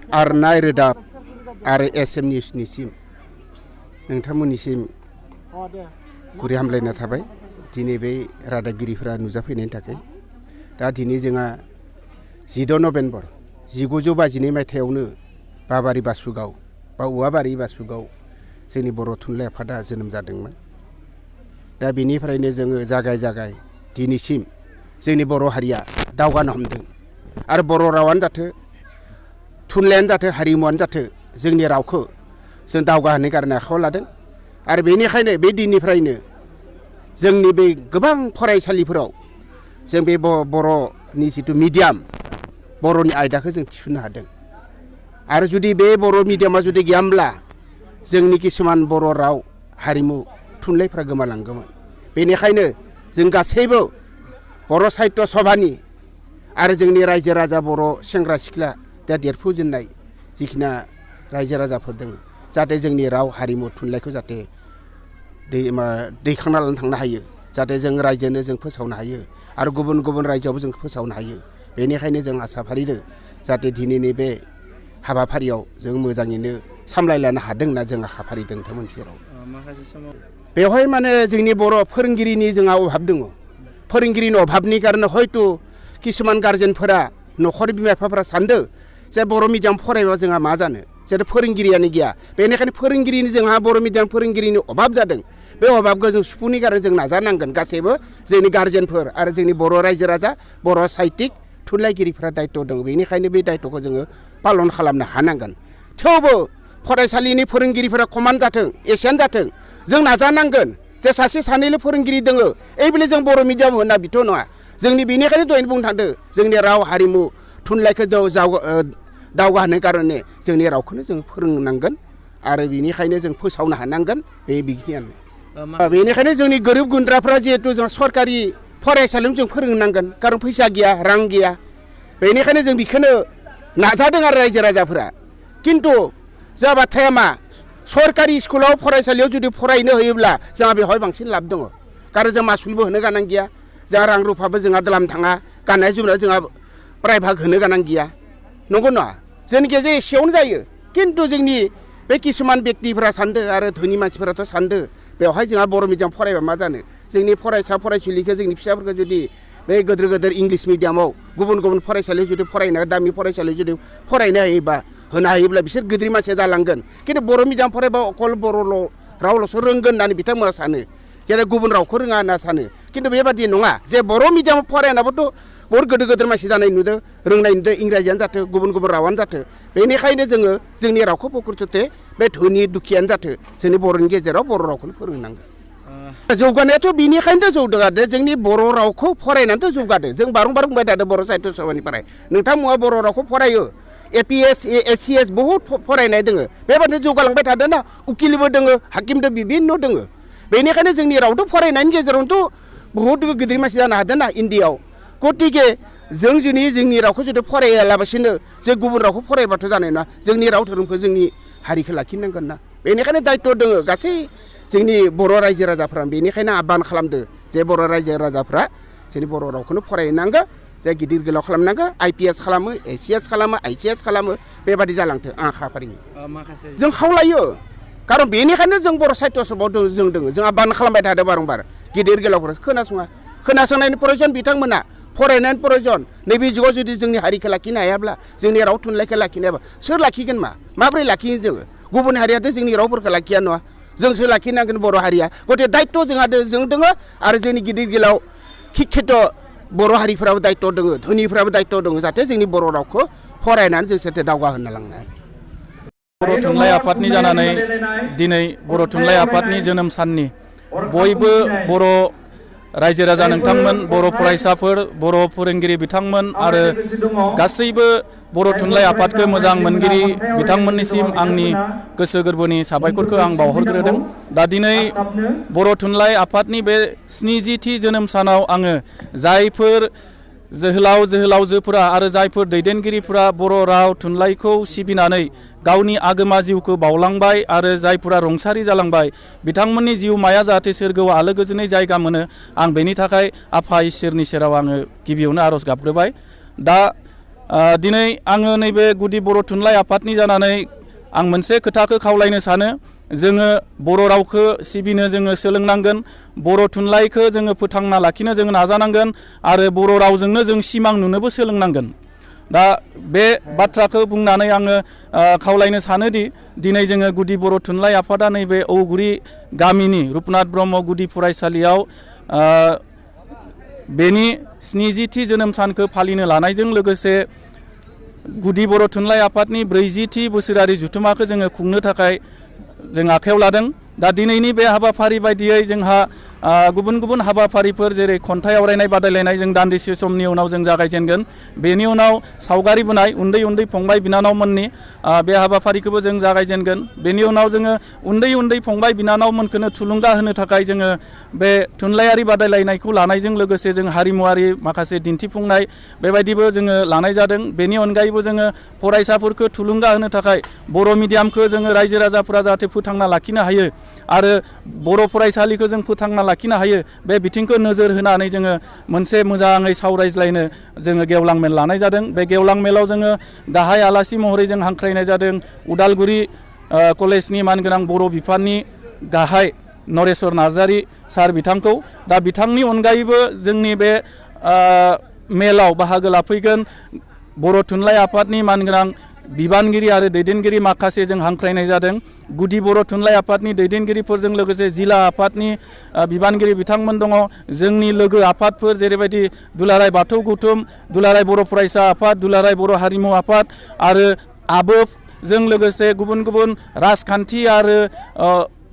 आरनाय रोदाब आरो एसएम निउसनिसिम नोंथांमोननिसिम गुरै हामलायना थाबाय दिनै बे रादाबगिरिफोरा नुजाफैनायनि थाखाय दा दिनै जोंहा 10 नभेम्बर 1952 मायथाइयावनो बाबारि बासुगाव बा औवाबारि बासुगाव जोंनि बर' थुनलाइ आफादा जोनोम जादोंमोन। दा बेनिफ्रायनो जोङो जागाय दिनैसिम जोंनि बर' हारिया दावगानो हमदों आरो बर' रावानो जाथो थुनलाइयानो जाथो हारिमुआनो जाथो जोंनि रावखौ जों दावगाहोनो गारनो आखायाव लादों आरो बेनिखायनो बे दिननिफ्रायनो जोंनि बे गोबां फरायसालिफोराव जों बे बर'नि जिथु मिडियाम बर'नि आयदाखौ जों थिसननो हादों आरो जुदि बे बर' मिडियामा जुदि गैयामोनब्ला जोंनि किसुमान बर' राव हारिमु थुनलाइफ्रा गोमालांगौमोन। बेनिखायनो जों गासैबो बर' साहित्य सभानि आरो जोंनि रायजो राजा बर' सेंग्रा सिख्ला दा देरफुजेननाय जिखिना रायजो राजाफोर दङ जाहाथे जोंनि राव हारिमु थुनलाइखौ जाहाथे दैखांना लानो थांनो हायो जाहाथे जों रायजोनो जों फोसावनो हायो आरो गुबुन गुबुन रायजोआवबो जों फोसावनो हायो। बेनिखायनो जों आसा फारिदों जाहाथे दिनैनि बे हाबाफारियाव जों मोजाङैनो सामलायलानो हादों होनना जों आखा फारिदों नोंथांमोननि सेराव। बेवहाय माने जोंनि बर' फोरोंगिरिनि जोंहा अभाब दङ। फोरोंगिरिनि अभाबनि कारणे हयथ' किसुमान गारजेनफोरा न'खर बिमा बिफाफोरा सानदों जे बर' मिडियाम फरायबा जोंहा मा जानो जेरै फोरोंगिरियानो गैया। बेनिखायनो फोरोंगिरिनि जोंहा बर' मिडियाम फोरोंगिरिनि अभाब जादों। बे अभाबखौ जों सुफुंनो कारणे जों नाजानांगोन गासैबो जोंनि गारजेनफोर आरो जोंनि बर' रायजो राजा बर' साहित्यिक थुनलाइगिरिफोरा दायित्व दङ। बेनिखायनो बे दायित्वखौ जोङो पालन खालामनो हानांगोन। थेवबो फरायसालिनि फोरोंगिरिफोरा खमान जाथों एसेयानो जाथों जों नाजानांगोन जे सासे सानैल' फोरोंगिरि दङ एइबोले जों बर' मिडियाम होनना बिथ' नङा। जोंनि बेनिखायनो दहायनो बुंनो थांदों जोंनि राव हारिमु थुनलाइखौ दावगाहोनो कारणे जोंनि रावखौनो जों फोरोंनांगोन आरो बेनिखायनो जों फोसावनो हानांगोन बे बिखिनियानो। बेनिखायनो जोंनि गोरिब गुन्द्राफ्रा जिहेतु जों सरकारि फरायसालियाव जों फोरोंनांगोन कारन फैसा गैया रां गैया। बेनिखायनो जों बेखौनो नाजादों आरो रायजो राजाफोरा। खिन्थु जा बाथ्राया मा सरकारि स्कुलाव फरायसालियाव जुदि फरायनो होयोब्ला जोंहा बेवहाय बांसिन लाब दङ कारन जों मासुलबो होनो गोनां गैया जोंहा रां रुफाबो जोंहा द्लाम थाङा गाननाय जोमनायाव जोंहा प्राइभाग होनो गोनां गैया नंगौ नङा। जोंनि गेजेर एसेयावनो जायो खिन्थु जोंनि बे किसुमान बेक्तिफोरा सानदों आरो धोनि मानसिफोराथ' सानदों बेवहाय जोंहा बर' मिडियाम फरायबा मा जानो जोंनि फरायसा फरायसुलिखौ जोंनि फिसाफोरखौ जुदि बे गिदिर इंलिस मिडियामाव गुबुन गुबुन फरायसालियाव जुदि फरायनो दामि फरायसालियाव जुदि फरायनो होनो हायोब्ला बिसोर गिदिर मानसि जालांगोन। खिन्थु बर' मिडियाम फरायबा अकल बर' रावल'सो रोंगोन होननानै बिथांमोना सानो जेरै गुबुन रावखौ रोङा होनना सानो। खिन्थु बेबादि नङा जे बर' मिडियामाव फरायनाबोथ' बहुत गिदिर मानसि जानाय नुदों रोंनाय नुदों इंराजियानो जाथों गुबुन गुबुन रावानो जाथों। बेनिखायनो जोङो जोंनि रावखौ प्रकृतते बे धोनि दुखियानो जाथों जोंनि बर'नि गेजेराव बर' रावखौनो फोरोंनांगोन। जौगानायाथ' बेनिखायनो जौगादों जोंनि बर' रावखौ फरायनानैथ' जौगादों। जों बारंबार बुंबाय थादों बर' साहित्य सभानिफ्राय नोंथांमोना बर' रावखौ फरायो APS ACS बहुत फरायनाय दोङो बेबादिनो जौगालांबाय थादों ना उकिलबो दोङो हाकिमबो बिभिन्न दोङो। बेनिखायनो जोंनि रावजों फरायनायनि गेजेरावनोथ' बहुत गिदिर मानसि जानो हादों ना इन्डियाआव। गतिके जों जुदि जोंनि रावखौ जुदि फरायालाबासिनो जे गुबुन रावखौ फरायबाथ' जानाय नङा। जोंनि राव धोरोमखौ जोंनि हारिखौ लाखिनांगोन ना। बेनिखायनो दायित्व दोङो गासै जोंनि बर' रायजो राजाफ्रा। बेनिखायनो आह्वान खालामदो जे बर' रायजो राजाफ्रा जोंनि बर' रावखौनो फरायनांगौ जे गिदिर गोलाव खालामनांगौ IPS खालामो ACS खालामो ICS खालामो बेबादि जालांथों आं आखा फारियो जों खावलायो। कारन बेनिखायनो जों बर' साहित्य सभायाव जों दोङो जों आह्वान खालामबाय थादों बारंबार गिदिर गोलावफोरा खोनासंनायनि प्रयजन बिथांमोना फरायनायनि प्रयजन। नैबे जुगाव जुदि जोंनि हारिखौ लाखिनो हायाब्ला जोंनि राव थुनलाइखौ लाखिनो हायाबा सोर लाखिगोन माबोरै लाखिगोन जोङो। गुबुन हारियाथ' जोंनि रावफोरखौ लाखिया नङा जोंसो लाखिनांगोन बर' हारिया। गतिके दायित्व जों दोङो आरो जोंनि गिदिर गोलाव शिक्षित बर' हारिफोराबो दायित्व दोङो धोनिफ्राबो दायित्व दङ जाहाथे जोंनि बर' रावखौ फरायनानै जों जाहाथे दावगाहोनो लांनो हायो। बर' थुनलाइ आफादनि जानानै दिनै बर' थुनलाइ आफादनि जोनोम साननि बयबो बर' रायजो राजा नोंथांमोन बर' फरायसाफोर बर' फोरोंगिरि बिथांमोन आरो गासैबो बर' थुनलाइ आफादखौ मोजां मोनगिरि बिथांमोननिसिम आंनि गोसो गोरबोनि साबायखरखौ आं बावहरग्रोदों। दा दिनै बर' थुनलाइ आफादनि बे 70थि जोनोम सानाव आङो जायफोर जोहोलाव जोहोलावजोफोरा आरो जायफोर दैदेनगिरिफोरा बर' राव थुनलाइखौ सिबिनानै गावनि आगोमा जिउखौ बावलांबाय आरो जायफोरा रुंसारि जालांबाय बिथांमोननि जिउमाया जाहाथे सोरगोआव आलो गोजोनै जायगा मोनो आं बेनि थाखाय आफा इसोरनि सेराव आङो गिबियावनो आर'ज गाबग्रोबाय। दा दिनै आङो नैबे गुदि बर' थुनलाइ आफादनि जानानै आं मोनसे खोथाखौ खावलायनो सानो जोङो बर' रावखौ सिबिनो जोङो सोलोंनांगोन बर' थुनलाइखौ जोङो फोथांना लाखिनो जोङो नाजानांगोन आरो बर' रावजोंनो जों सिमां नुनोबो सोलोंनांगोन दा बे बाथ्राखौ बुंनानै आङो खावलायनो सानोदि दिनै जोङो गुदि बर' थुनलाइ आफादा नैबे औगुरि गामिनि रुपनाथ ब्रह्म गुदि फरायसालियाव बेनि 70थि जोनोम सानखौ फालिनो लानायजों लोगोसे गुदि बर' थुनलाइ आफादनि 40थि बोसोरारि जुथुमाखौ जोङो खुंनो थाखाय जों आखायाव लादों दा दिनैनि बे हाबाफारि बायदियै जोंहा गुबुन गुबुन हाबाफारिफोर जेरै खन्थाइ आवरायनाय बादायलायनाय जों दान्दिसे समनि उनाव जों जागायजेनगोन बेनि उनाव सावगारि बोनाय उन्दै उन्दै फंबाय बिनानावमोननि बे हाबाफारिखौबो जों जागायजेनगोन बेनि उनाव जोङो उन्दै उन्दै फंबाय बिनानावमोनखौनो थुलुंगा होनो थाखाय जोङो बे थुनलाइयारि बादायलायनायखौ लानायजों लोगोसे जों हारिमुवारि माखासे दिन्थिफुंनाय बेबायदिबो जोङो लानाय जादों बेनि अनगायैबो जोङो फरायसाफोरखौ थुलुंगा होनो थाखाय बर' मिडियामखौ जोङो रायजो राजाफोरा जाहाथे फोथांना लाखिनो हायो आरो बर' फरायसालिखौ जों फोथांना लाखिनो हायो बे बिथिंखौ नोजोर होनानै जोङो मोनसे मोजाङै सावरायज्लायनो जोङो गेवलां मेल लानाय जादों बे गेवलां मेलाव जोङो गाहाय आलासि महरै जों हांख्रायनाय जादों उदालगुरि कलेजनि मानगोनां बर' बिफाननि गाहाय नरेस्वर नार्जारी सार बिथांखौ दा बिथांनि अनगायैबो जोंनि बे मेलाव बाहागो लाफैगोन बर' थुनलाइ आफादनि मानगोनां बिबानगिरि आरो दैदेनगिरि माखासे जों हांख्रायनाय जादों गुदि बर' थुनलाइ आफादनि दैदेनगिरिफोरजों लोगोसे जिल्ला आफादनि बिबानगिरि बिथांमोन दङ जोंनि लोगो आफादफोर जेरैबायदि दुलाराय बाथौ गौथुम दुलाराय बर' फरायसा आफाद दुलाराय बर' हारिमु आफाद आरो आबोफजों लोगोसे गुबुन गुबुन राजखान्थि आरो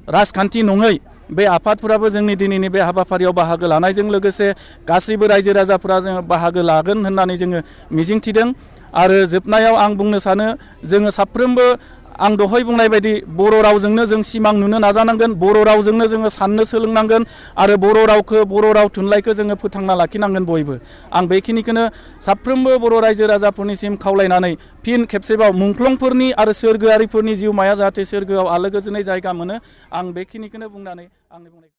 राजखान्थि नङै बे आफादफोराबो जोंनि दिनैनि बे हाबाफारियाव बाहागो लानायजों लोगोसे गासैबो रायजो राजाफोरा जोङो बाहागो लागोन होननानै जोङो मिजिंथिदों आरो जोबनायाव आं बुंनो सानो जोङो साफ्रोमबो आं दहाय बुंनाय बायदि बर' रावजोंनो जों सिमां नुनो नाजानांगोन बर' रावजोंनो जोङो साननो सोलोंनांगोन आरो बर' रावखौ बर' राव थुनलाइखौ जोङो फोथांना लाखिनांगोन बयबो आं बेखिनिखौनो साफ्रोमबो बर' रायजो राजाफोरनिसिम खावलायनानै फिन खेबसेबाव मुंख्लंफोरनि आरो सोरगोआरिफोरनि जिउमाया जाहाथे सोरगोआव आलो गोजोनै जायगा मोनो आं बेखिनिखौनो बुंनानै आंनि बुंनायखौ